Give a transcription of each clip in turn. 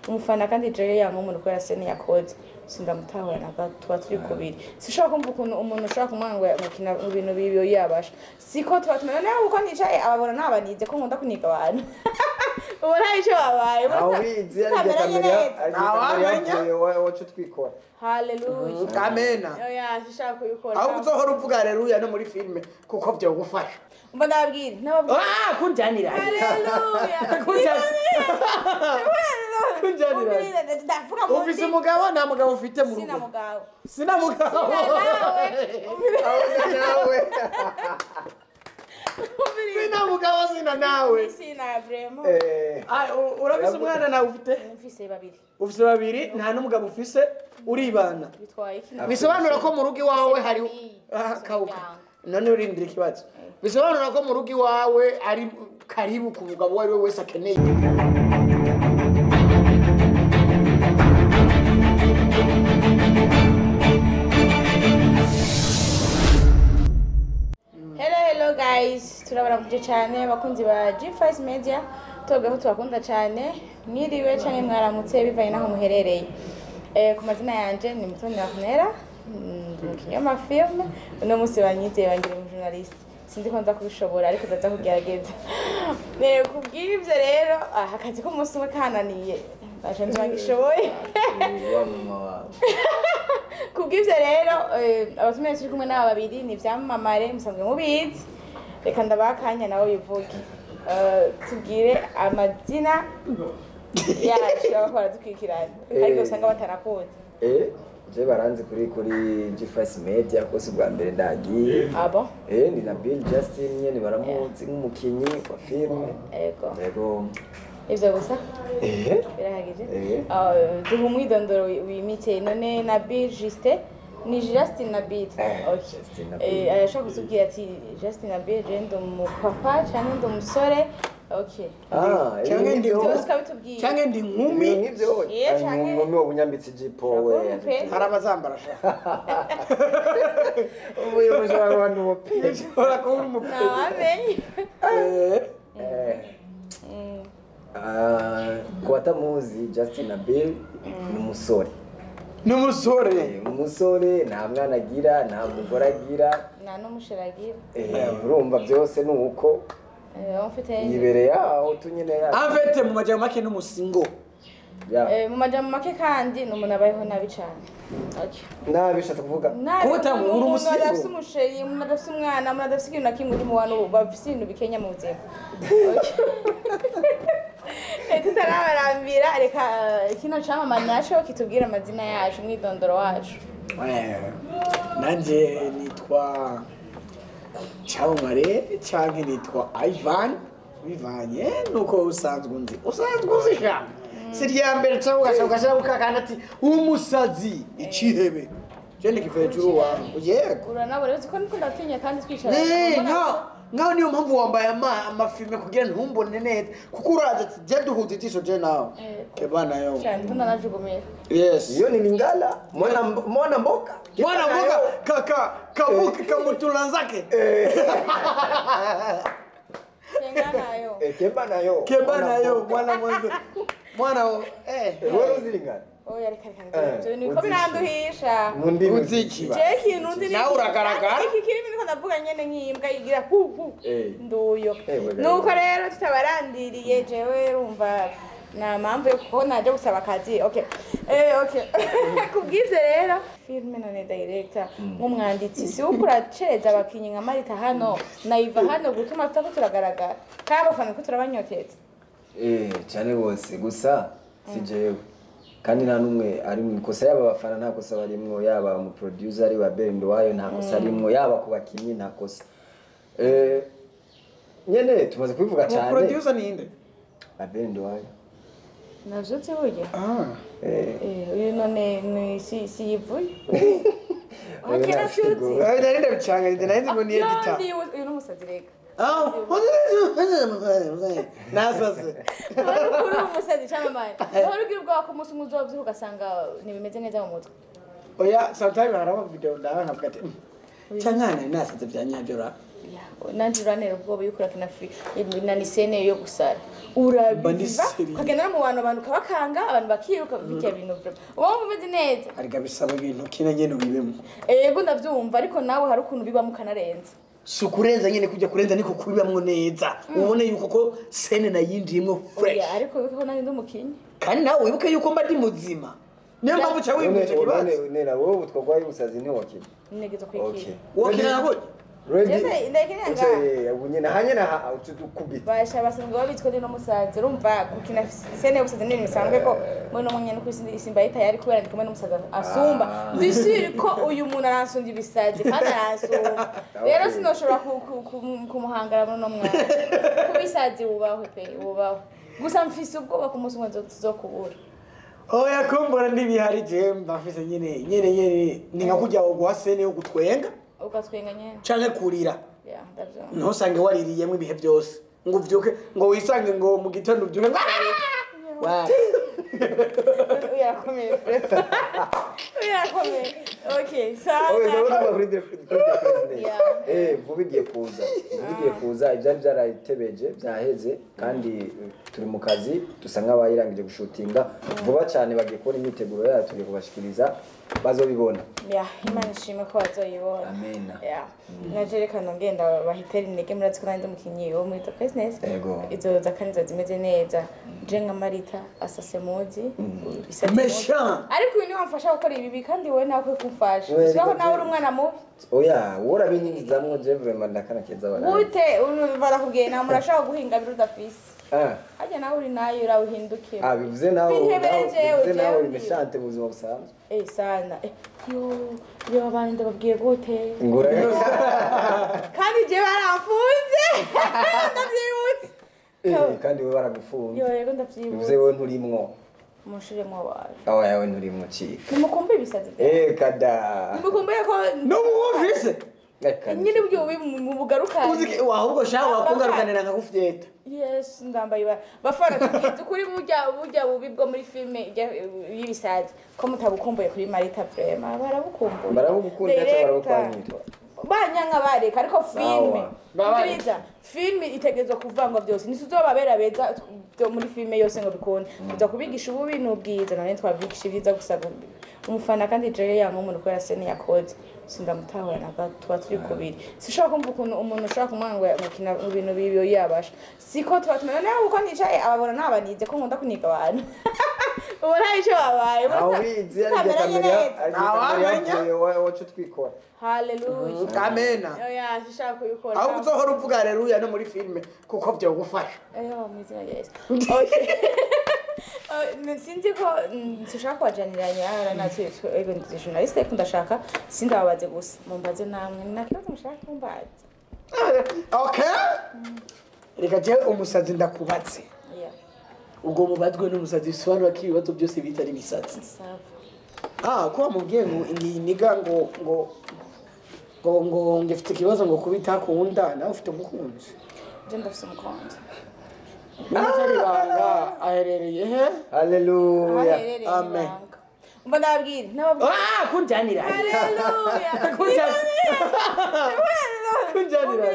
Umufana kandi jewe yanga umuntu kubera scène yakoze, sindamutahura na gato. Tuba turi kubiri, sinshobora kumva ukuntu umuntu ushobora kumwanga ngo mukina mu bintu bibi yabasha. Siko tuba tumenya nawe uko nicaye, ababona nabanize ko nkunda kuniga abantu, ubona icyo babaye. Ntawe ubizi, ariko Tutameranye kamera neza. ariko Ntawamenya. kamera yavuye wacu twikora. Haleluya. Amena. Oya, sinshaka kubikora. Ahubwo uzohora uvuga haleluya no muri filime, kuko byogufasha. Umva, ndababwira, ndababwira. Ah, kunjanira. Haleluya. Kunjanira. Ndavuga mu Ufise umugabo? Nta mugabo ufite mu Sina rugo? mugabo. Sina mugabo. Nawe. Aho nawe. Sina mugabo, sina nawe. Sina vraiment. Ah, urafise umwana? Nawe ufite? Mfise babiri. Ufise babiri, nta n'umugabo ufise, uribana. Bitwaye iki? Bisobanura ko mu rugo iwawe hari Famille. Ah, kauka. Umuryango. None urindira ikibazo. Bisobanura ko mu rugo iwawe ari karibu ku mugabo uwo ari we wese akeneye. Hello, hello guys, turabaramukije cyane abakunzi ba G5 Media, tubabwira ko tubakunda cyane. Mwiriwe cyane, mwaramutse, bivanye n'aho muherereye. Ku mazina yanje ni Mutoni Ornella, ndi umukinnyi w'amafilme. Uno munsi banyizeye bangira umujournaliste, sinzi ko nza kubishobora, ariko ndaza kugerageza. Kubw'ibyo rero, akazi k'umunsi umwe kananiye, ndaje nzoba Wa mama wawe. Kubw'ibyo rero, abatumire turi kumwe n'aba babiri ni ivyamamare, musanzwe mubizi. Reka ndabaha akanya nawe bivuge. Tubwire amazina yacu abako baradukurikirana, ariko usanga batanakuzi. Je baranzi kuri G5 Media, ko si bwa mbere ndagiye. Abo. Ni Nabil Justin nyene, baramuzi nk'umukinyi wa filme. Ego. Yego. Ivyo gusa? Eh. Birahagije? Eh. Duha umwidondoro wimitse none. Nabil Justin, ni Justin Nabil? Okay. Justin Nabil. Arashobora kutubwira ati: "Justin Nabil, je ndi umupapa canke ndi umusore." Okay. Ah, Canke ndi Byose ukabitubwira. Canke ndi inkumi. Nk'ivyo. Yeah, canke- Inkumi wowe unyambitse ijipo we. Ushobora kuba Hari abazambara sha. Ubu ushobora kuba ndi umupira. Ushobora kuba uri umupira. Ntawamenye. Ah, ku batamuzi, Justin Nabil ni umusore. Ni umusore. Umusore, nta mwana agira, nta mugore agira. Nta n'umusheragira. Urumva byose ni uko Mfite yibereye aho tunyine ya. En fait, mu majambo make ni umusingle. Ya. Mu majambo make kandi ni umuntu abayeho nabi cyane. Okay. Nabi ushatse kuvuga? Nabi. Kuba uri umuntu umusingle. adafise umuchéri, umuntu adafise umwana, umuntu adafise ikintu na kimwe, uri mu bantu bafise ibintu bikenya mu buzima. Okay. Tutarabarambira, reka kino camamare naco kitubwira amazina yacu, umwidondoro wacu. Nanje nitwa Cyamamare canke nitwa Ivan, bivanye nuko usanzwe uzi sha. Si rya mbere cyangwa ugasha ukakanda ati umusazi icihebe, je nikiva hejuru wangu, yego. Uranabona uzi ko niko ndatinya kandi twicara. Ne, nkaho niyo mpamvu wambaye amafilme kugira ntumbone neza, kuko uraza ati je duhuza ijisho je nawe. Kebana yo. Cyane, ndiko ndanajugumira. Yes. Iyo ni Lingala, mwana mwana mboka. Mwana mboka kaka kabuka kamutula nzake. Senga nayo. Kebana yo. Kebana yo mwana mwanzo mwana Wewe uzi Lingala? Oya, reka reka. Eh, Ibyo bintu biko uziki. biranduhisha. Mu ndimi. Uziki. Je ikintu nzi ni Nawe uragaragara. Iki kirimi niko ndavuga nyene nk'imbwa yigira hu hu. Nduyo. Wega. Nuko rero tutabarandiriye, jewe rumva nta mpamvu yo kuko naje gusaba akazi. Okay. Okay. Kubw'ivyo rero, filme none director nk'umwanditsi, si uko uracereza abakinyi nka Marita hano na Iva hano gutuma tutako turagaragara kandi abafana ko turabanyoteza. Cyane bose, gusa si jewe. Kandi nta n'umwe ari mu ikosa, yaba abafana nta kosa barimwo, yaba umu producer ari wa Bendo wayo nta kosa arimwo, yaba ku bakinyi nta kosa. Nyene tumaze kubivuga cyane. Producer ninde? Abel wayo. Navyutse burya. Ah. Uyu none ni si yivuye. Oya, Okay, ntabwo. navyutse. Nari ndabicanga, nari nzi ngo ni editor. Yo, uyu ni umusazi reka. Ah, nasase. Wari uri umusazi cyamamare. Wari ugira ubwoba ko umunsi umwe uzovyuka ugasanga ntibimeze neza mu mutwe? Oya, sometimes haraba video ndaba nkavuga ati cyangwa nari nasaze bya nyabyo ra. Nanje uranera ubwoba yuko urakina na ni scène yo gusara. Urabiva ukagenda no mu bantu, abantu ukabakanga, abantu bakiruka, bijya bintu vraiment. Uba wumva umeze neza. Ariko bisaba ibintu kina nyene ubibemo. Ego ndavyumva, ariko nawe hari ukuntu bibamo ukanarenza. Si ukurenza nyene, kujya kurenza niko kubibamwo neza, ubone yuko ko scène nayinjiyemwo fresh. Oya, ariko wibuke ko nanjye ndi umukinyi. Kandi nawe wibuke yuko mba ndi muzima, niyo mpamvu uca wibuka ico kibazo. Nera, wowe utwagwaye ubusazi ntiwakina. Ntegerezwa kwikina. Okay. Wakina nabonye. Ready? Jese ndakinira ngaha. Ubu nyene hanye na ucudukubita. Basha basanzwe babitswe ndi n'umusazi, urumva gukina scène y'ubusazi ni ibintu bisanzwe ko muri no mwanya no kwisi isimba yitayari kubera ndi kumwe n'umusazi asumba. Ndi sûr ko uyu muntu aransumba ibisazi kandi aransumba. Rero sinoshobora kumuhangara muri no mwanya. Kubisazi wubahwe pe, wubahwe. Gusa mfise ubwoba ku munsi umwe tuzokubura. Oya, kumbura ntibihari, je mba mfise nyene nyene nyene ni nka kurya woguha scène yo gutwenga Ugatwenga nyene. canke kurira. Ya, ndavyumva. Ntusange waririyemwo ibihe byose, ngo uvyuke ngo wisange ngo mu gitondo uvyuke ngo "Ah!" Uyakomeye. Uyakomeye. Okay, sawa. Oye, ndabona kuri the president. Yeah. Vuba igiye kuza. Vuba igiye kuza, ibyari byarayitebeje byaheze kandi turi mu kazi, dusa nk'abayirangije gushutinga. Vuba cyane bagiye kubona imyiteguro yayo, tugiye kubashikiriza, bazobibona. Ya, Imana ishimwe ko bazoyibona. Amena. Ya. Naje reka ngenda bahitere intege, murazi ko nanjye ndi umukinyi wo muri The Business. Yego. Izoza kandi izoza imeze neza. Je nka Marita asase muzi. Bisate muzi. Méchant. Ariko uyu niwe wamfasha gukora ibi, kandi wowe nawe ukwiye kumfasha. Wewe Usibaho reka nawe uri umwana mubi. Oya, wowe urabinyingizamwo, je vraiment ndakana keza baraye. Gute barakubwiye nawe murashaka guhinga biri udafise. Ah, Harya nawe uri nayo urawuhindukira. ah, bivuze nawe Bihebere jewe, bivuze nawe uri jewe. méchante mu buzima busanzwe. Eh sana. Yo, yo abantu ndababwiye gute? Ngura. Kandi je baramfunze. Ndavyibutse. Kandi we baragufunze. Yo yego Bivuze ndavyibutse. wowe nturimwo. Mushiremo abantu. Awa yawe nturimwo cika. Nimukumbuye ibisazi byawe. Kada. Nimukumbuye ko N'ubu wumvise Reka nyine ubwo bubi mu bugarukane. uzi ahubwo shaho wakungarukanira nkagufyeta. Yes, ndambaye ibara. Bafana tubwize ukuri, burya burya bubi bwo muri filme y'ibisazi ko mutabukumbuye kuri Marita, vraiment barabukumbuye. Barabugukunda cyangwa Director. barabukwanyira? Banyanga bareka, ariko filme Sawa. Umviriza, filme itegerezwa kuvangwa byose, ntituzobabera beza byo muri filme yose ngo bikunde. Tuza kubigisha ububi n'ubwiza, none twabigisha ibyiza gusa. Umufana kandi jewe yanga umuntu kubera scène yakoze, sindamutahura na gato, tuba turi kubiri. Sinshobora kumva ukuntu umuntu ushobora kumwanga ngo gukina mu bintu bibi yabasha, siko tuba tumenya nawe uko nicaye ababona nabanize ko nkunda kuniga abantu, ubona icyo babaye. Ntawe ubizi, ariko Tutameranye kamera neza. ariko Ntawamenya. kamera yapfuye, wacu twikora. Haleluya. Amena. Oya, sinshaka kubikora. Ahubwo uzohora uvuga haleluya no muri filime kuko byogufasha. Eyo, mu izina rya Yesu. Okay. Sinzi ko sinshaka kubajaniranya natwe, ego ndi journaliste ariko ndashaka sindababaze gusa, mumbaze namwe, nta kibazo mushaka kumbaza. Okay, reka jewe umusazi ndakubatse. Yeah. Ubwo mubazwe n'umusazi bisobanura ko ibibazo byose bitari ibisazi. Sawa. Ah, ko wamubwiye ngo iyi niga ngo ngo ngo ngo ngo ifite ikibazo ngo kuba itakunda, nawe ufite umukunzi? Je ndafise umukunzi. Niba atari ibanga, aherereye he? Haleluya. Aherereye Amen. ibanga. Umva ndababwira, ndababwira. Ah, kunjanira. Haleluya. Kunjanira.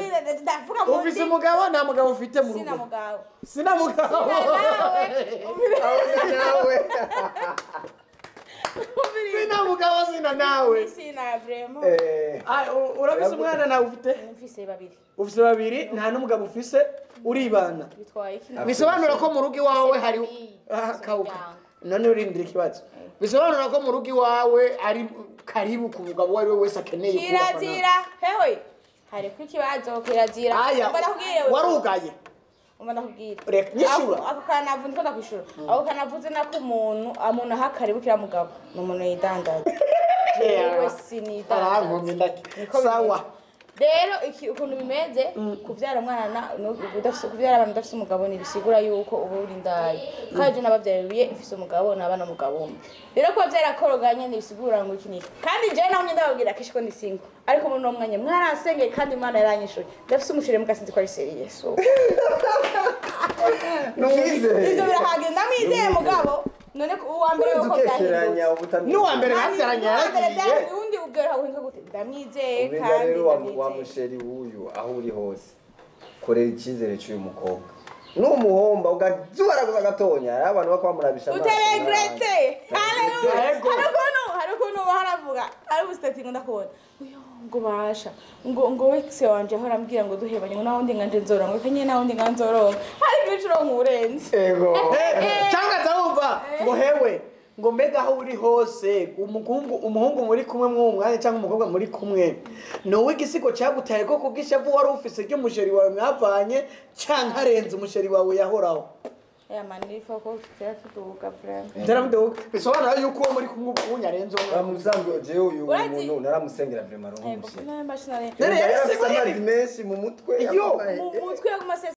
Ndavuga mu Ufise umugabo, nta mugabo ufite mu Sina rugo? mugabo. Sina mugabo. Nawe. Nawe. Sina mugabo, sina nawe. Sina vraiment. Ah, urafise umwana nawe ufite? Mfise babiri. Ufise babiri, nta n'umugabo ufise, uribana. Bitwaye iki? Bisobanura ko mu rugo iwawe hari Famille. Ah, kauka. Umuryango. None urindira ikibazo. Bisobanura ko mu rugo iwawe ari karibu ku mugabo uwo ari we wese akeneye kubakwa nawe. Kirazira hewe, hariko ikibazo, kirazira. Aya, Umva ndakubwire wewe. warugaye. Umva ndakubwire. Reka, nyishura. Ako kanavu ndiko ndakwishura, ako kanavuze nako umuntu umuntu aha karibu kiriya mugabo ni umuntu yidandaza, jewe sinidandaza. Arankomye ndake. Niko Sawa. bimeze. Rero iki ukuntu bimeze, kubyara umwana kubyara abantu udafise umugabo ntibisigura yuko uba uri indaya. Kandi je nabavyariye mfise umugabo nabana umugabo umwe. Rero kuba vyarakoroganye ntibisigura ngo iki niki. Kandi jewe naho nyine ndababwira kenshi ko ndi single, ariko muri uno mwanya mwaransengeye kandi Imana yaranyishuye, ndafise umushire muga sinzi ko ari sérieux, so Numwizeye. ivyo birahagije, ndamwizeye mugabo. None uwa mbere yuko Ukekeranya byahindutse. ubutamenya. N'uwa mbere babyaranye yaragiye. Uwundi bwera guhinduka gute ndamwizeye Umviriza kandi rero wa ndamwizeye musheri w'uyu aho uri hose korera icyizere cy'uyu mukobwa numuhomba ukazubaraguza gatonya hariho abantu bakwamurabisha amaso utaregrete Utaregrete. hari ukuntu baharavuga ari ubusitati ngo ndakubona uyo ngo basha ngo wese wanje ahora ambwira ngo duhebanye ngo naho ndi nganje nzora ngo kanye naho ndi nganje nzoronka hari ibiciro nkurenze Ego. Cyangwa nzawumva ngo hewe ngo mbega aho uri hose umuhungu muri kumwe mw'uwo mwanya cyangwa umukobwa muri kumwe ni uw'igisigo cyagutaye ko kubw'ishavu wari ufise ry'umusheri wawe mwavanye cyangwa arenze umusheri wawe yahoraho ya manifa ko tutera tuduga vraiment Ndaramuduga bisobanura yuko uwo muri kumwe ubu arenze umwe Mu bisanzwe jewe uyu Urazi- muntu naramusengera vraiment Ego, aronka nawe mbashina None yari yari afise amazi menshi mu mutwe Iyo. mu mutwe yaguma sesa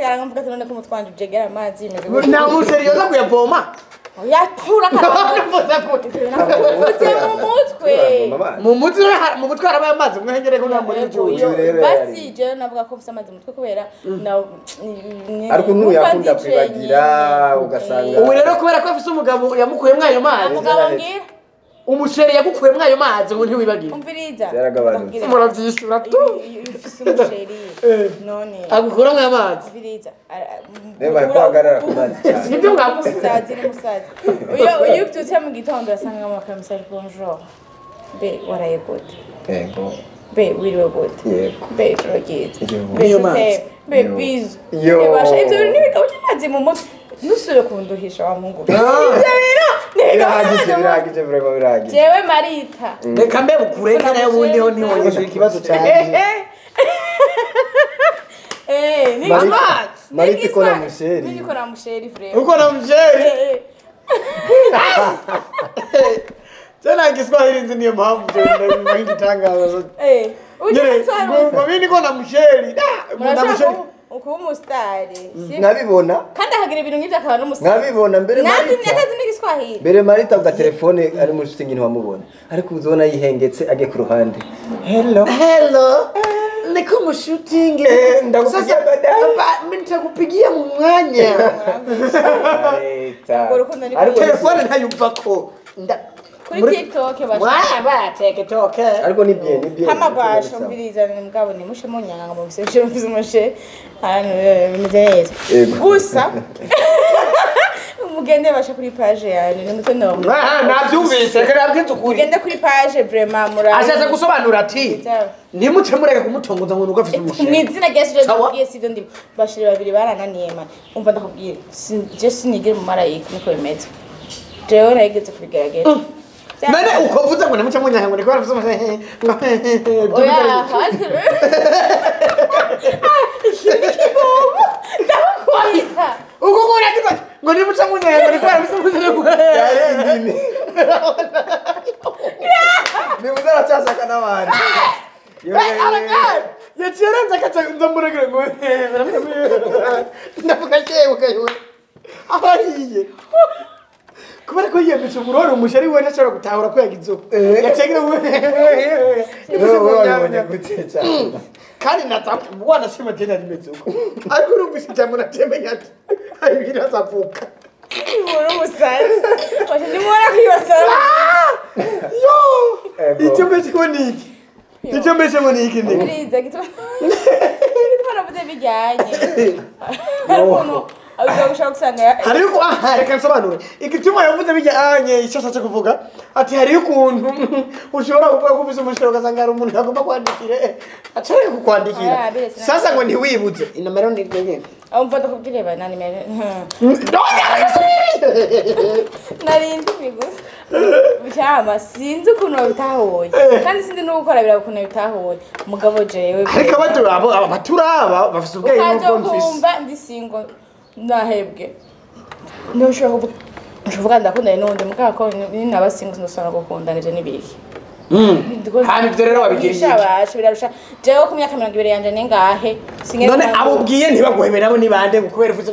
yaramvuga ati none ko umutwe wanje ujegera amazi bimeze gutya. nta musheri yoza kuyavoma yatura Mvuze gute? Mvuze mu mutwe mu mutwe harabaye amazi mwegereye ko nta muri Yego, igihugu iyo- Uyu rero basi yari- jewe navuga ko mfise amazi mu mutwe kubera Ariko n'uyu yakunda kwibagira, ugasanga- ubu rero kubera ko afise umugabo yamukuyemwo ayo mazi mugabo ngira umusheri yagukuyemwo ayo mazi ngo ntiwibagire umviriza Byaragabanutse. Ndakubwira. Murabyishura tu Iyo ufise umusheri none agukuramwo amazi umviriza Reba ariko ahagarara ku mazi cyane. Sibyo mwavuze. Umusazi n'umusazi iyo ubyutse mu gitondo urasanga nka message bonjour be waraye gute Yego. be wiriwe gute Yego. be ijoro ryiza Yego. be Niyo mazi. je be Yo. bizu Yo. Bebasha, ibyo bintu n'ibigabo by'amazi mu mutwe ntusubire kunduhisha wa muhungu we. Ibyo bintu n'ibigabo Birahagije, by'amazi mu mutwe birahagije, vraiment birahagije. jewe marita reka mbe bukureke nayo ubundi ho ntiwonyesha ikibazo cyane Eh, ni Marita- Amazi. Marita ikora musheri. Niko na musheri vraiment. uko na musheri Eh, tena Kiswahili nzi niyo mpamvu ngitangaza eh. Ujya nyine gutwara ngo mimi niko na musheri da na murashaka musheri kuba umusitari si? Nkabibona, kandi akagira ibintu nk'ibyo akaba n'umusitari nkabibona mbere nanjye Marita. natazi n'igiswahili Mbere Marita ubwa telefone ari muri shooting ntiwamubona. Ariko uzobona yihengetse agiye ku ruhande. Hello. Hello. Niko mu shooting. Eh, ndakupigia baadaye. Mimi nitakupigia mu mwanya. Marita. Urwo rukundo ni Ariko Telefone ntayumva ko. Kuri TikTok basha Wa ba TikTok. Ariko ni bien, ni bien. hama basha umviriza ni mugabo ni mushe munyanga ngo mufise mushe mufise umushe ahantu bimeze neza Yego. gusa mugende basha kuri page yanyu ni mutwe no Nabyumvise reka nabwize ukuri. mugende kuri page vraiment murabe Ashatse gusobanura ati ntimuce mureka kumutongoza ngo nuko afite mu umushinga. izina rya Yesu Sawa. ndakubwiye sibyo ndimo bashiri babiri barananiye man umva ndakubwiye je sinigira umumarayika niko bimeze jewe narigeze kubigerageza None uko mvuze ngo ntimuce munyanga ngo niko afite umushinga. oya ndakubwira Uko ngora ati ngo ntimuce munyanga ngo niko afite umushinga. Yarengine. Nibuze aracyashaka n'abandi. Yaciye arenze akaca ndamuregera ngo ndavuga yewe kayowe abahiye kubera ko yiyambitse umurore umusheri we ntashobora gutahura ko yagize uko yaciye agira ngo Wowe wabibonye gute cyane? kandi wanashima jye nari meze uko ariko urumvise ijambo natemenya ati hari ibintu azavuka Ibura umusazi waje ndimubona kwibasara yo Ego. icyo mbese ni iki icyo mbese ni iki ni Biriza gituma navuze bijyanye hari ukuntu ushobora gushaka gusanga hariho uku aha reka nsobanure igituma yavuze bijyanye icyo ashatse kuvuga ati hariho ukuntu ushobora kuvuga ko ufise umusheri ugasanga hari umuntu agomba kwandikira acareka kukwandikira Ah, biretse na- sasa ngo ntiwibuze inomero ni iryo nyene umva ndakubwira ba nani mere nari ndimi gusa cyama sinzi ukuntu babitahuye kandi sinzi no gukora biraba ukuntu babitahuye mugabo jewe ariko abaturaba abaturaba bafise ubwenge ukaza n'ubwo mfise kumva ndi single nahebwe ntushobora kuvuga ushobora ndakundanye n'uwundi mugabo ko ninaba single sinasubira gukundana ivyo n'ibiki Hama ivyo rero wabigira iki? Birasha, birarusha jewe ku myaka 20 yanje ningahe singe none abo ubwiye ntibaguhebe nabo ni bande ngo kubera ufise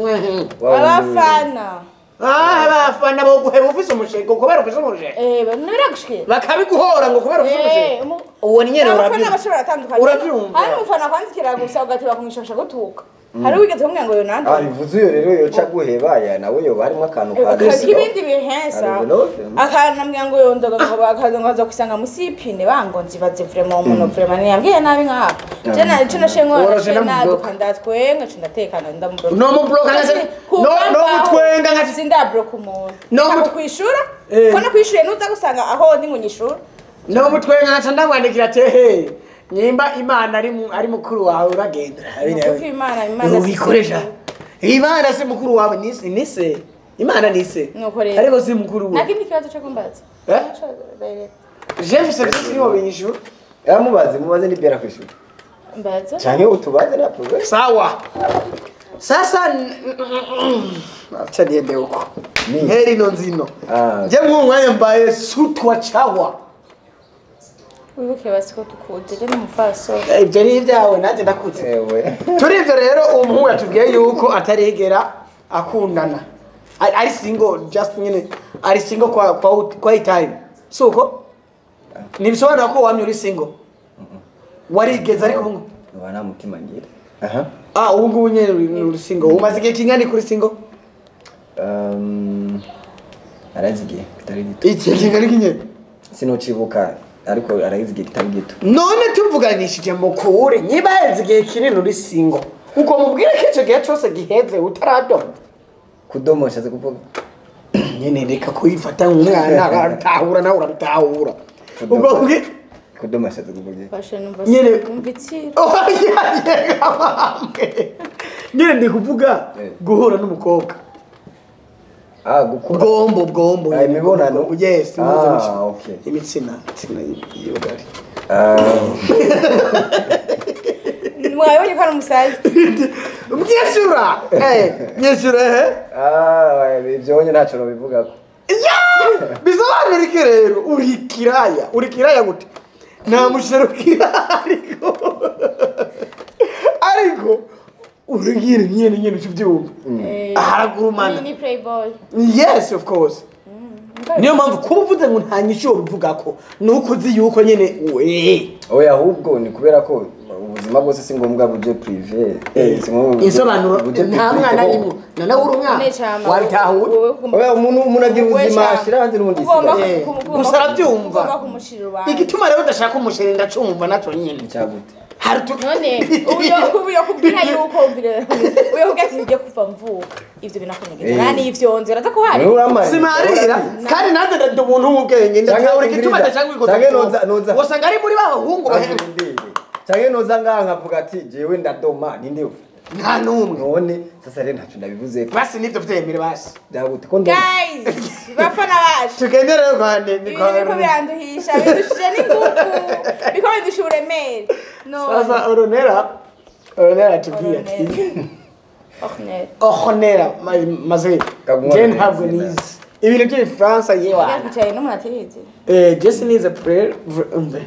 abafana ah abafana boguheba ufise umusheri ngo kubera ufise umusheri eh biragushikira bakabiguhora ngo kubera ufise umusheri Eh, uwo ni nyene abafana urabyumva bashobora batandukanye Urabyumva? hari umufana kwandikira gusa ugateba kumwishasha gutuka Hari wigeze kumbwira ngo yonandonga? Ah, bivuze uyo rero yoca guheba ya nawe yoba harimo akantu ka Ibindi bihensa akanambwira ngo yondoga ngo bakaza kusanga musipine bangonzi baze vraiment umuntu vraiment niyambwiye nabi nk'aho je na ico nashe nkora naduka ndatwenga nca ndatekana ndamubloka no mubloka nka no no mutwenga nka sindabloka umuntu no kwishura ko no kwishuye nuza gusanga aho ndi ngo nyishura no mutwenga nca ndamwandikira ati he nyimba Imana ari mukuru wawe uragenda Imana Imana ubikoresha Imana si mukuru wawe nise Imana nise ariko si mukuru wawe nakindi kibazo cyo kumbaza Jeff service ni wabinyishura yamubaze mubaze ni byara kwishura mbaza cyane utubaze na progress sawa sasa acha niende huko heri no nzino je mwumwe mbaye sutwa chawa wibuke basiko tukuze je n'umufaso ibyo ni ibyawe nanjye ndakutse ewe turi ibyo rero umuhungu yatubwiye yuko atarigera akundana ari single just nyine ari single kwa time suko nibisobanura ko wamye uri single warigeze ariko ubu uba nta mutima ngira aha ah ubu ngubu nyine uri single umaze igihe kingana kuri single arazi igihe kitari gito igihe kingana iki nyine sinocibuka ariko arazi igihe kitari gito none tuvuganishije mukure niba heze igihe kinini uri single uko mubwire ko icyo gihe cyose giheze utaradoma kudomo nshatse kuvuga nyine reka kuyifata nk'umwana aratahura nawe urabitahura ubwo ubwe kudoma nshatse kuvuga fashe numva Nyine- numva itsiro nyine ndi kuvuga guhura n'umukobwa ah gukura bwombo Ah, imibonano? Yes Ah, okay. imitsina y'ubugari ah mwabonye ko ari umusazi myishura myishura ah ibyo wonye ntacyo nobivugako ya bisobanura iki rero uri kiraya gute nta mushero ukira ariko uri nyine ubyumva haragurumana ni playboy yes of course niyo mpamvu kuba uvuze ngo nta nyishu wobivuga ko ni uko uzi yuko nyine we oya ahubwo ni kubera ko ubuzima bwose si ngombwa buje privé si ngombwa insobanuro nta mwana arimo na nawe uri umwana wabitahuye oya umuntu agira ubuzima ashira hanze n'ubundi yisigaye gusa arabyumva ugomba kumushira urubanza igituma rero udashaka umusheri ndacumva nacyo nyine cyagute none ubu yakubwira yuko uyo kubwira ati ngiye kuva mvuka ivyo binakunyegeza nani ivyo nzira ko hari simarira kandi nanjye ndi umuntu w'ubwenge ndatahura igituma adashaka noza wasanga ari muri ba bahungu bahembwa canke noza ngaha nkavuga ati jewe ndadoma ninde ufa nta n'umwe none sasa rero ntacyo ndabivuze basi nibyo vyemere basi byagute ko ndoma guys bafana bacu tugende rero kwa nene ibintu biriko biranduhisha bindushije n'ingufu biriko bindusha uburemere sasa oronera atubwiye ati Ornella maze je ntabwo nize ibintu by'ibifaransa yewe yakwicaye n'umuntu atiyizi je sinize prayer umve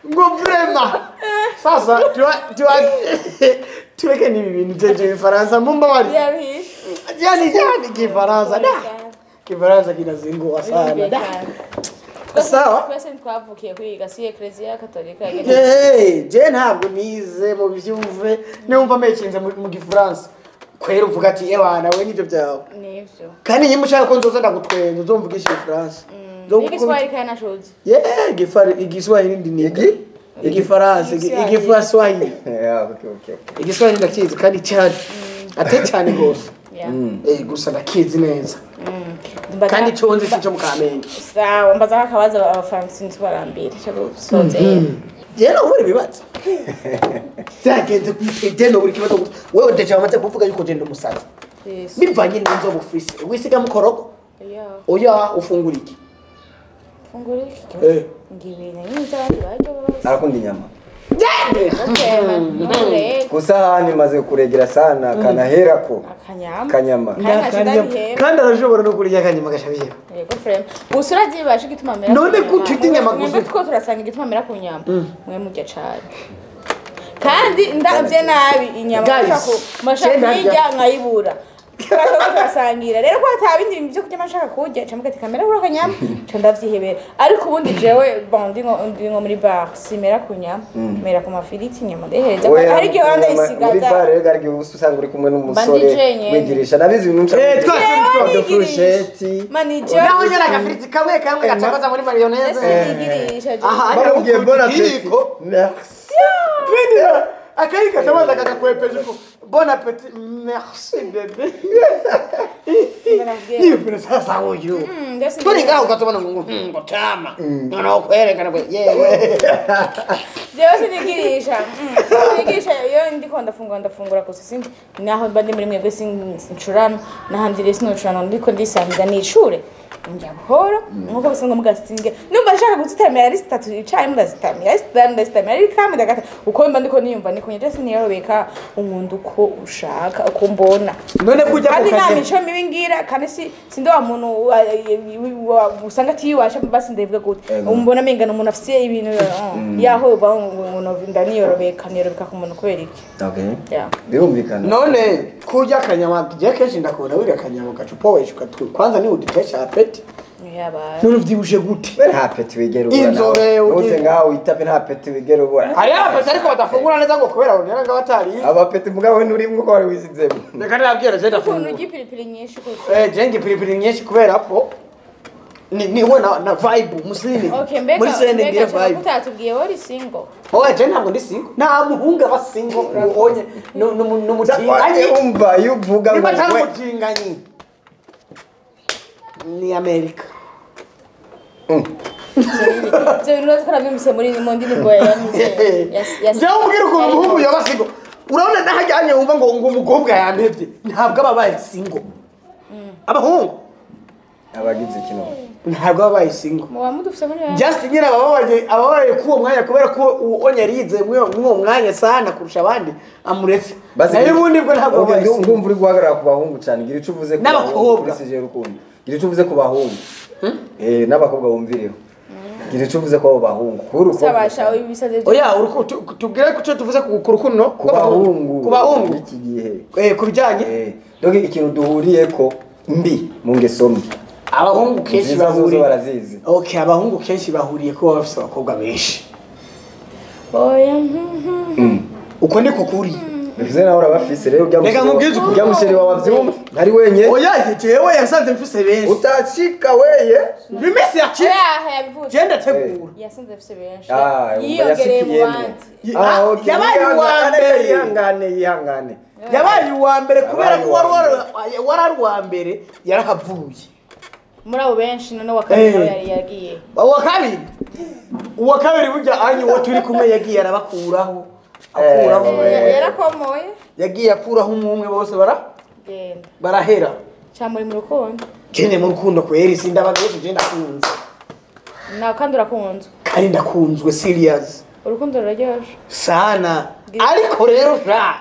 ngo vraiment sasa tuwa tureke n'ibi bintu by'ibifaransa mumbabarire yani kifaransa da kifaransa kinazingua sana da sawa twese twavukiye kwiga si eklezia katolika je ntabwo nize mu byumve numva mekinze mu gifaransa kwera uvuga ati ewana we nibyo byawe nivyo kandi nyuma ushaka ko nzoza ndagutwenza uzomvugisha igifaransa igiswahili kandi nashozi yeah igiswahili ndi niga igifaransa igifaransa yeah okay okay igiswahili ndakizi kandi cyane ate cyane gose gusa ndakizi neza kandi cyonze si cyo mu Kamenge sawa mbaza akabazo abafaransa ntitwarambire cyo gusozera je no buri bibazo byagenze je no buri kibazo wewe deja wamaze kuvuga yuko je ndumusazi bivanye n'inzobe ufise wisiga mukorogo oya ufungura iki ufungura iki ngibintu nyine by'abandi barya bose arakunda inyama okay gusa hani maze kuregera sana kanaherako akanyama kandi arashobora no kurya akanyama gashabira yego frame gusa urazibasha igituma mera none gute urya inyama gusa two turasanga igituma mera ku nyama mwe murya cane kandi ndavye nabi inyama mashaka kurya nkayibura Turasangira rero ko atabindi bintu byo kurya mashaka kurya cyangwa ati kamera kuri akanyama ca ndavyihebera. Ariko ubundi jewe bon ndi nko muri bar simera ku nyama, mera ku mafiriti, inyama ndehereza hari igihe wanda Muri bar isigaza. Rero hari igihe usanga uri kumwe n'umusore Mba ndi jenyene. wigirisha nabizi ibintu de frusheti. Mani jewe Naho nyine agafiriti kamwe kamwe gacakoza muri mayonnaise. Sinigirisha jewe. Aha. Baramubwiye bon appétit. Ikiyiko. Merci. Bindi akayika kamaze akakakwepeje uko bon appétit, merci bébé. Barabwiye. Ni sasa huyu ndetse turi ngaho ukatubona ngo ngo tama noneho kwerekana ko yewe. Jewe sinigirisha. Sinigirisha iyo ndiko ndafungura, ndafungura gusa sindi naho mba ndi muri mwebwe sincurana n'ahandi rero sinocurana, ndiko ndisangiza nicure njya buhoro nkuko bisanzwe mugasinge. Numva nshaka guzitamira ari zitatu icarimwe ndazitamira, ari zitanu ndazitamira, ari kamwe ndagata uko mba ndiko niyumva niko nje siniyorobeka. Unkunda uko ushaka, uko mbona. None kujya Kandi nta ku mico mibi ngira, kandi si sindi wa muntu usanga atiyubasha basi ndabivuga gute. Ego. Umbona menga umuntu afise ibintu yaho uba umuntu ndaniyorobeka, niyorobeka ku muntu kubera iki? Okay. Yeah. Birumvikana. None kurya akanyama je kenshi ndakubona wirya akanyama gacupowesha ukatwi kwanza ni udutesha appétit. Yabaye. None uvyibushe gute? We nta appétit wigera ubura. Inzobe Nawe. ugira- Nuze ngaho witape nta appétit wigera ubura. Hariho abapeti ariko badafungura neza ngo kubera bonera ngo batariye. Abapeti mugabo we nturimwo ko wari wisizemo. Reka nabwira je Ukuntu ndafungura. urya ipiripiri nyinshi gutya? Eh, je ngi piripiri nyinshi kubera ko ni we na vibe muslim. Okay, mbega muri sene mbega ngira cyangwa vibe. utatubwiye wari single? Oya, je ntabwo ndi single, nta muhungu aba single ubonye n'umutinganyi. Umva iyo uvuga Niba ngo atari we umutinganyi ni Amerika. Ibyo bintu urazi ko nabyumvise muri mu ndirimbo ya ya Njyewe umbwira ukuntu umuhungu yoba single, urabona nahajyanye wumva ngo umukobwa yampevye, ntabwo aba abaye single abahungu. Abagize kino Ntabwo aba abaye single. Muba mudufise muri benshi. Just nyine ababaye k'uwo mwanya kubera ko uwo yarize muri uwo mwanya sana kurusha abandi amuretse, nayo ubundi bwo ntabwo Okay, abaye single. ndumva uri guhagarara ku bahungu cyane. Gira icyo uvuze ku bahungu N'abakobwa. kuri sujet y'urukundo. Gira icyo uvuze ku bahungu n'abakobwa bumvireho. Gira icyo uvuze ku abo bahungu kuri urukundo. Sabasha ibisaze. Oya, tubwire ko icyo tuvuze ku rukundo Ku bahungu. Ku bahungu. Iki gihe. Ku bijyanye Donc ikintu duhuriyeko mbi mu ngeso mbi. Abahungu kenshi Nziza zozo bahuriye barazizi. Okay, abahungu kenshi bahuriye ko baba bafise abakobwa benshi. Oya. Uko niko kuri. Bivuze nawe urabafise rero ujya Reka nkubwize ukuri. Ujya musheri wawe avyumva ntari wenyine. Oya, jewe yasanze mfise benshi. Utacika weye. Bimese yaciye. Oya, yabivuze. Je ndategura. Yasanze afise benshi. Ah, yiyongereye mu yashikiyemwo. bandi. Ah, okay. Yabaye uwa Yihangane, mbere. yihangane, yihangane. Yabaye uwa mbere kubera ko Yabaye wari uwa wari ari uwa mbere yarahavuye. Muri abo benshi none wa kabiri nawe Eh. yari yagiye. Uwa kabiri burya anyi uwo turi kumwe yagiye arabakuraho akuraho. Eh. Yarakomoye. Yagiye akuraho umwe umwe bose bara Genda. barahera. Ca muri mu rukundo. Jene mu rukundo kweri sindababeshe, je ndakunze. Nawe kandi urakunzwe. Kandi ndakunzwe serious. Urukundo ruraryoshe. Sana, ariko rero sha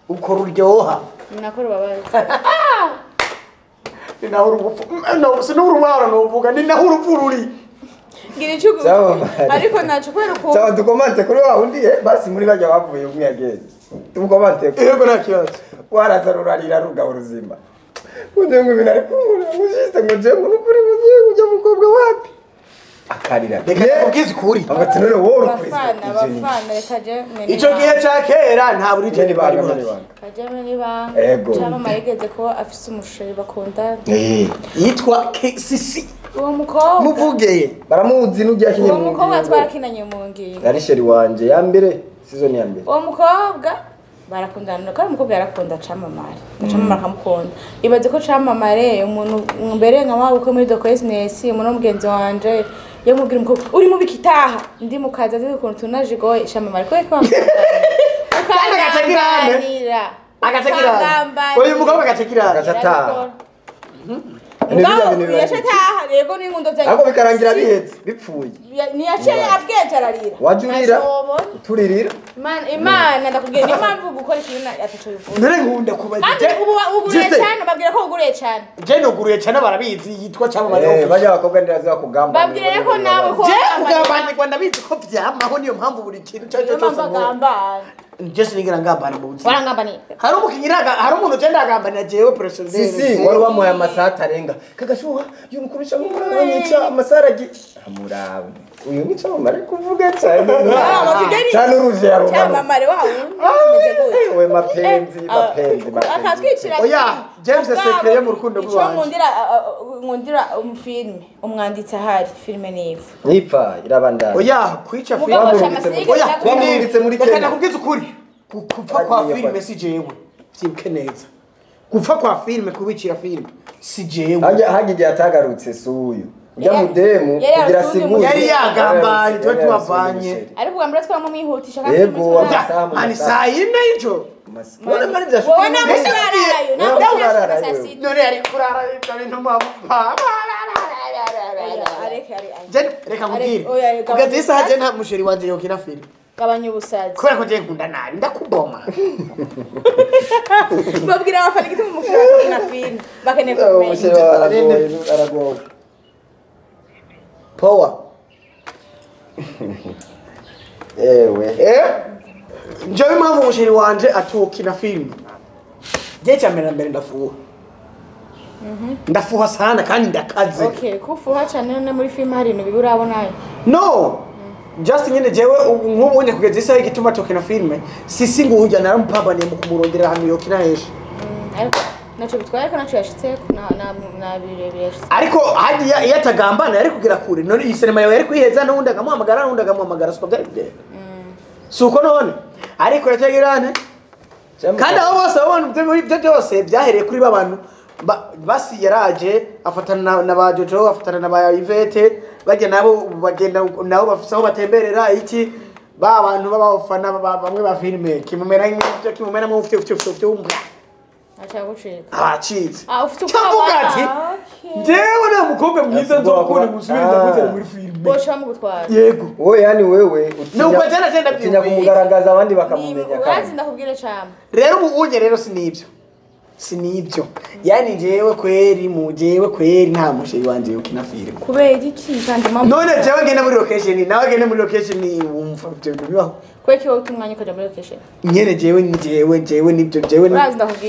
uko ruryoha Ni nako rubabaza. Ni naho urupfu no sinurumara novuga ni naho urupfu ruri. Ngira icyo Sawa, Mari. ariko naco kubera ukuntu Sawa, dukomante kuri wa wundi basi muri bajya bavuye umwe yagenze tumukomante. Yego, nta kibazo. Waraza rurarira rugaba uruzima undi ngo ibintu ari kunkura ngo jiste ngo je ngo nukuri ngo je ujya mukobwa wapi akarira. Reka ndakubwize ukuri. Ati none wowe uri Bafana bafana reka je mene. Icyo gihe cya kera nta buri Jeni gihe bari banga buhari. mene banga. Kaje mene ibanga. Ego. Camama yigeze kuba afise umusheri bakundana. Yitwa KCC. Uwo mukobwa Muvuge. Baramuzi n'ujya akinye uwo mu mukobwa ngingo. twarakinanye mu ngingo. Yari chéri wanje ya mbere, season ya mbere. Uwo mukobwa barakundana kandi umukobwa yarakunda Camamare, Camamare akamukunda. Ibaze ko Camamare umuntu mbere nka waba muri The Business, umuntu w'umugenzi wanje yamubwira umukobwa uri mu bikitaha ndi mu kazi azi ukuntu tunajigoye Camamare ko Kandi agaca agirane. ukangambanira. Agaca uyu mukobwa agaca kirana. Agaca ataha. Ni birya Mugabo bintu biba yaca ataha rego n'inkundo zanyu. Ariko bikarangira bihetse bipfuye. Niyaciye abwenje ararira. Wajya urira. Ntacyo wobona. Uturirira. Imana ndakubwira niyo mpamvu gukora ikintu ataco bivuze. None nkunda kubaza. Kandi ubu uguruye Juste, cyane, babwira ko uguruye cyane. Je nuguruye cyane barabizi yitwa Camamare. Bajya abakobwa ndirazi bakugamba. Babwire ko nawe ko Je kugambanirwa ndabizi ko vyamaho, niyo mpamvu buri kintu icyo ari cyo niyo cyose mpamvu nkora. agambana. Just nigera ngambana mu buzima. Warangambaniye. Hari umukinyiraga, hari umuntu ugenda agambanira jewe personally. Sisi wari wamuhaye amasaha atarenga kagashuha yumukubisha nk'umwanyica amasaha aragi amurabe uyu ni cyamamare kuvuga cyane cyane uruje ya rumano cyamamare wa wundi we mapenzi mapenzi akatwicira. Oya James secret mu rukundo rwanje. Nkundira umfilme umwanditsi ahari filme niva nipfa irabandana. Oya kwica filme. Oya twamurungitse muri Kenya. Reka nakubwiza ukuri gupfa kwa filme si jewe byibuke neza gupfa kwa filme kubicira filme si jewe. Hajya yatagarutse suyu ujya mudemu kugira sigure yari yagambanye twe tubavanye ariko ugambira twamwe mwihutisha kandi yego ani saa yine y'ijoro none mari byashuti wowe namusararayo namusararayo none yari kurara ibyo bintu mwa reka nkubwire kugeza isaha je nta musheri wanje yokina filme gabanya ubusazi kubera ko je nkunda nabi ndakuboma babwira abafana igituma umusheri akina filme bakeneye kumenya umusheri aragowe power ewe njyewe impamvu umusheri wanje atokina filme je cyambere mbere ndafuha ndafuha sana kandi ndakaze. Okay kufuha cyane none muri filme hari ibintu bibi urabonayo? No just nyine jewe nk'ubonye kugeza isaha igituma tokina filme sisi nguhujya naramupambaniye mu kumurondera ahantu yokina heshi ariko naco bitwaye ko naco yashitse na birebire yashitse ariko hagiye iyo atagambana yari kugira kure none iyi sinema yawe yari kwiheza n'undi akamuhamagara n'undi akamuhamagara siko byari kugenda suko none ariko yatagirane kandi abo bose babona ibyo byose byahereye kuri babantu basi yaraje afatana na ba Jojo afatana na ba Yvette bajya nabo bagenda nabo bafise aho batemberera iki ba bantu babafana bamwe ba filme kimumera nk'ibyo kimumera mu ufite ufite umbwa acha gucika acitse ufite uko ati jewe nta mukobwa mwiza nzokubona musubire ndamutera muri filme bocha mu gutwara yego wowe yani wewe utinya kumugaragaza abandi bakamumenya kandi urazi ndakubwire cyane rero ubu unye rero sinibyo sinibyo yani jewe kweri mu jewe kweri nta musheri wanje ukina filme kubera iki kandi mama none jewe ngenda muri location nawe ngenda muri location wumva ibyo bintu bibaho kweki wowe utumwanya ukaja muri location nyene jewe ni jewe jewe nibyo jewe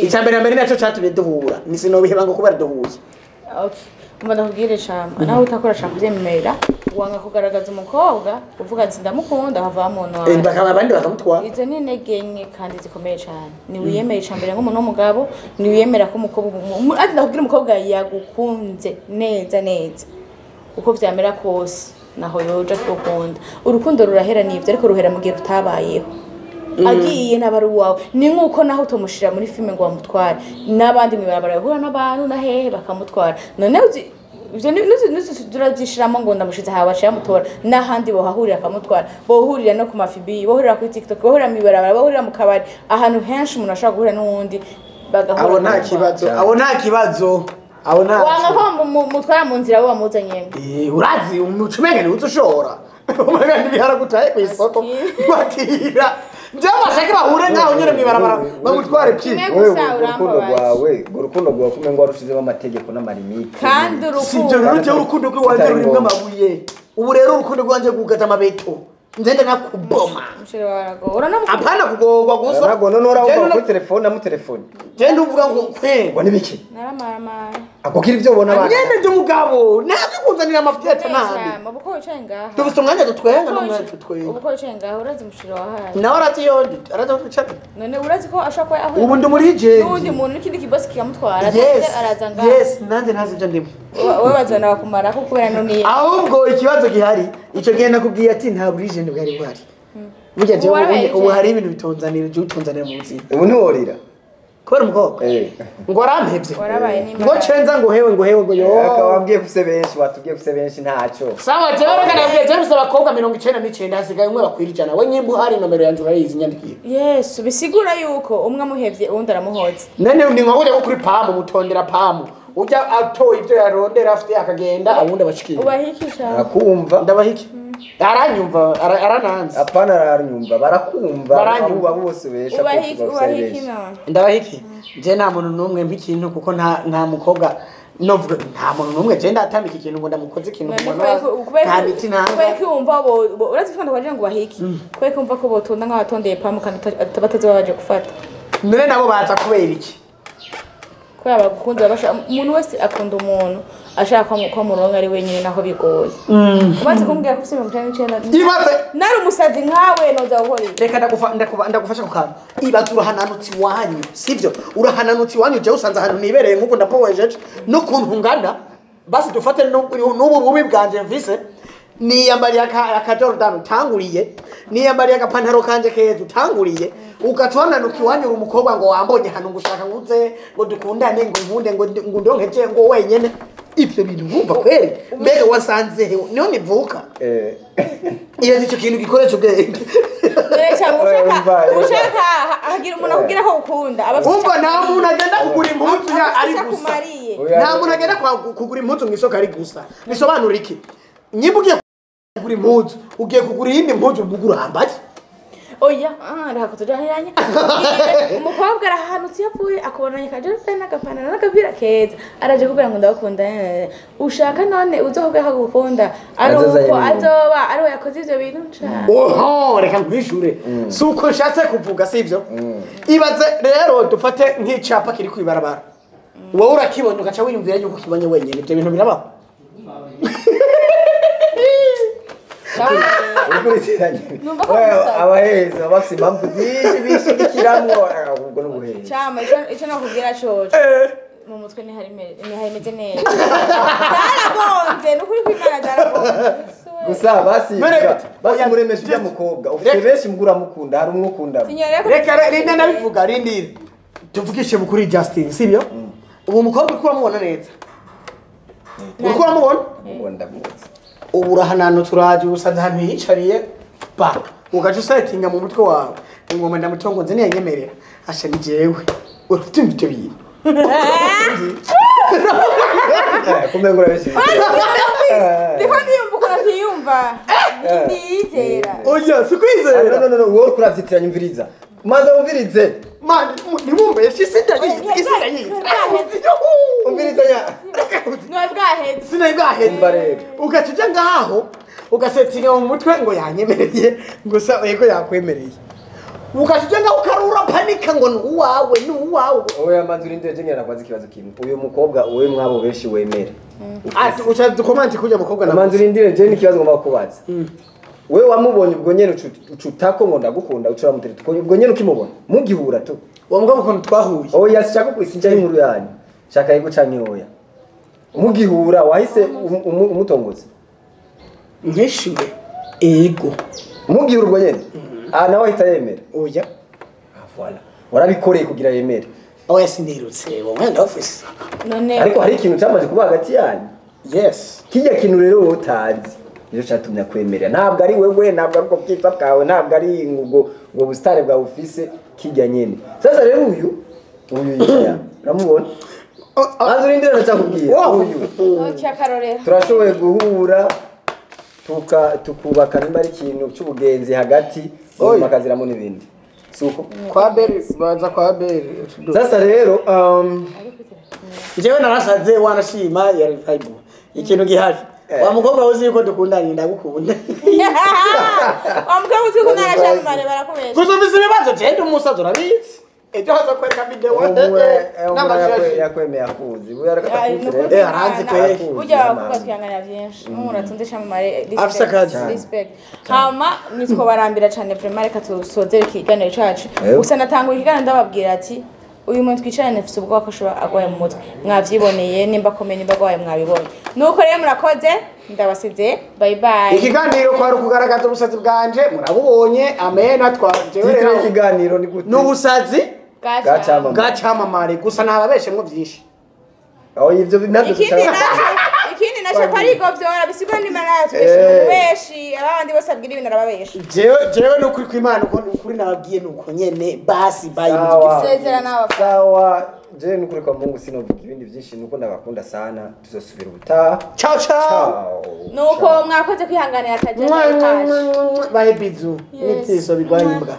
icambere mbere naco catumye duhura ni sinobiheba ngo kubera duhuye. Okay umva ndakubwire cyane nawe utakora shaka kuvyemerera wanga kugaragaza umukobwa uvuga ati ndamukunda hava umuntu wawe bakaba abandi bakamutwara izo ni intege nke kandi zikomeye cyane ni wiyemera icambere nk'umuntu w'umugabo ni wiyemera ko umukobwa ati ndakubwira umukobwa yagukunze neza neza uko vyamera kose naho yoja kugukunda urukundo rurahera nivyo ariko ruhera mu gihe rutabayeho agiye n'abari uwawe ni nkuko naho utomushira muri filme ngo bamutware n'abandi mwibarabara bahura n'abantu na hehe bakamutwara none ivyo turabyishiramo ngo ndamushize aha baciye bamutora n'ahandi bohahurira akamutwara bohurira no ku mafibi bohurira kuri TikTok bohurira mwibarabara bohurira mu kabari ahantu henshi umuntu ashobora guhura n'uwundi bagahura abo nta kibazo abo nta kibazo abo nta wanga ko mutwara mu nzira bo bamuzanyemo urazi umucumenge ni uzushora umugani biharagutaye ku isoko bakira njye bahure nkaho nyine mwibarabara bamutware pyi wewe urukundo rwawe urukundo rwawe kumwe ngo warushizemo amategeko n'amalimite kandi urukundo sibyo rero urukundo rwanje rurimo amabuye ubu rero urukundo rwanje rwugaza amabeto ngende nakuboma apana kugogwa gusa ntabwo none uravuga kuri telefone amutelefone genda uvuga ngo kwe ngo nibiki naramaramara akubwira ibyo ubona abana nyene ndi umugabo nabyo amafuti yacu nabi ubu ko wicaye ngaha dufite umwanya dutwenga n'umwanya dutwenga ubu ko wicaye ngaha urazi umushiro wahaye nawe arazi yondi arazi aho twicara none urazi ko ashobora kuba ahuye ubu ndi muri jenti n'uwundi muntu n'ikindi kibosi kikamutwara araza ngaha yes nanjye ntazi ibyo ndimo wowe bazana bakumara ko kubera none ahubwo ikibazo gihari icyo gihe nakubwiye ati nta burije bwari buhari burya jewe ubu hari ibintu bitonzanira ujye utonzanira mu buzima ubu ntiworira kubera umukobwa ngo arampevye ngo cenza ngo hewe ngo hewe ngo yo wabwiye kuse benshi watubwiye kuse benshi ntacyo sawa jewe reka nabwiye jewe mfise abakobwa 99 hasigaye umwe bakwira ijana we nyimba uhari nomero yanje urayizi nyandikiye yesu bisigura yuko umwe amuhevye uwundi aramuhoza none ni nka ujya kuri pamu mutondera pamu ujya atoye ibyo yarondera afite akagenda awundi abashikira ubahikisha arakumva ndabahiki aranyumva arananze apana aranyumva barakumva baranyumva bose besha ubahiki none ndabahiki je nta muntu numwe mpa ikintu kuko nta mukobwa Novuga nta muntu n'umwe je ndatambika ikintu ngo ndamukoze ikintu nta miti nta kubera ko wumva bo urazi ko ndabaje ngo bahiki kubera ko wumva ko botonda nk'abatondeye pamu kandi batazoba baje gufata none nabo baza kubera iki kubera bagukunda basha umuntu wese akunda umuntu ashaka ko muronka ari wenyine naho bigoye umaze kumbwira ko ufite 99 ibaze nari umusazi nkawe noza gukora ibi reka ndagufasha ku kantu ibaze urahananutse iwanyu sivyo urahananutse iwanyu jewe usanze ahantu nibereye nk'uko ndapowejeje n'ukuntu ngana basi dufate n'ubu bubi bwanje mvise niyambariye aka Jordan utanguriye niyambariye agapantaro kanje keza utanguriye ugaca uhananuka iwanyu uri umukobwa ngo wambonye hano ngo ushaka nguze ngo dukundane ngo nkunde ngo ndonkeje ngo wenyene ivyo bintu wumva kweri mbega wasanze he niho nivuka iyo nicyo kintu gikoresha ubwenge ushaka hagira umuntu akubwira ko ukunda umva nta muntu agenda kugura impuzu ari gusa nta muntu agenda kugura impuzu mu isoko ari gusa bisobanura iki nyimba ugiye kugura impuzu ugiye kugura iyindi mpuzu ugura hambaye oya reka tujaniranye umukobwa arahanutse iyo avuye akubonanye ka Jordan n'agapantaro n'agapira keza araje kubwira ngo ndagukunda ushaka none uzokubwira ko agukunda ari uko azoba ari we yakoze ivyo bintu nshaka oho reka nkwishure si uko nshatse kuvuga sivyo ibaze rero dufate nk'icapa kiri kw'ibarabara wowe urakibonye ugaca wiyumvira yuko ukibonye wenyine ivyo bintu birabaho abaheza bafite impamvu nyinshi bishigikiramwo ubwo n'ubuheza cama ico nakubwira coco mu mutwe ntiharimeze neza zaragonze nukuri kw'Imana zaragonze gusa basi muremesha ujya mukobwa ufite benshi mugura mukunda hari umwe ukunda reka rinde nabivuga rindira tuvugishe mukuri Justin sibyo ubu mukobwa uriko uramubona neza uriko uramubona ndamuzi ubu urahananutse uraje usanze ahantu yiyicariye ba ugaca usetinga mu mutwe wawe ingoma ndamutongoze ntiyanyemerera asha ni jewe urafite ibyo bintu kumbe urabeshya ndiko niyumva ukuntu atiyumva ntiyizera oya si kwizera no wowe uravyitiranya umviriza manza wumvirize mani ntimumbeshe isi ndayizi isi ndayizi umviriza nya ntiwari bwaheze sinari bwaheze umva rero ugaca uja ngaho ugasetinga mu mutwe ngo yanyemereye gusa yego yakwemereye ugaca uja ngaho ukarura panika ngo ni uwawe ni uwawe oya manza urindire je ngira nakwaza ikibazo kimwe uyu mukobwa uwe mwabo benshi wemera ati uca dukomante kurya mukobwa manza urindire je n'ikibazo ngomba kubaza wewe wamubonye ubwo nyene ucutako ngo ndagukunda ucura mutereta ubwo nyene ukimubona mugihura tu uwo mukobwa ukuntu twahuye oya sishaka kwisinja inkuru yanyu shaka yego canke oya mugihura wahise umutongoza nkishure ego mugihura ubwo nyene ah nawe ahita yemera oya ah voilà warabikoreye kugira yemere oya sinirutse wowe ndofisi none ariko hari ikintu cyamaze kuba hagati yanyu yes kijya kintu rero wowe utazi nico catumye akwemerera ntabwo ari wewe ntabwo ari ubwo bwiza bwawe ntabwo ari ubwo busitani bwawe ufise kijya nyene sasa rero uyu yicara uramubona manza urindire ndacakubwira uyu turashoboye guhura tukubaka nimba ari ikintu c'ubugenzi hagati nyuma akaziramo n'ibindi suko kwa Beri baza kwa Beri sasa rero jewe narasaze wanashima ya revival ikintu gihari wa mukobwa uzi yuko dukundanye ndagukunda wa mukobwa uzi ko narashamare barakubesha gusa ufise ibibazo je ndi umusazi urabizi ejo haza kwereka video n'amashusho yakwemeye akuzi aranzi kweri burya abakobwa twihanganira byinshi n'umuntu atunze icamamare Afise akazi. respect hama nitwo barambira cane vraiment reka tusozere ikiganiro cacu gusa natangura ikiganiro ndababwira ati uyu muntu twicaranye afise ubwoba ko ashobora agwaye mu mutwe mwavyiboneye nimba akomeye nimba agwaye mwabibonye nuko rero murakoze ndabasize bye bye ikiganiro kwari ukugaragaza ubusazi bwanje murabubonye amena twajewe titire y'ikiganiro ni gute ni ubusazi Bwacamamare. bwacamamare gusa ntababeshemwo byinshi aho ivyo navyo ikindi naco ko ari igovyora bisigura n'Imana yatubeshe umubeshi abandi bose abwira ibintu arababesha jewe nukuri kw'Imana uko ukuri nababwiye nuko nyene basi bye Sezera nawe. Sawa je nukuri kwa Mungu sinovuga ibindi byinshi nuko ndabakunda sana tuzosubira ubutaha ciao ciao nuko mwakoze kwihanganira akajagari kacu bahe bizu Yes. n'ibyiso birwanya imbwa.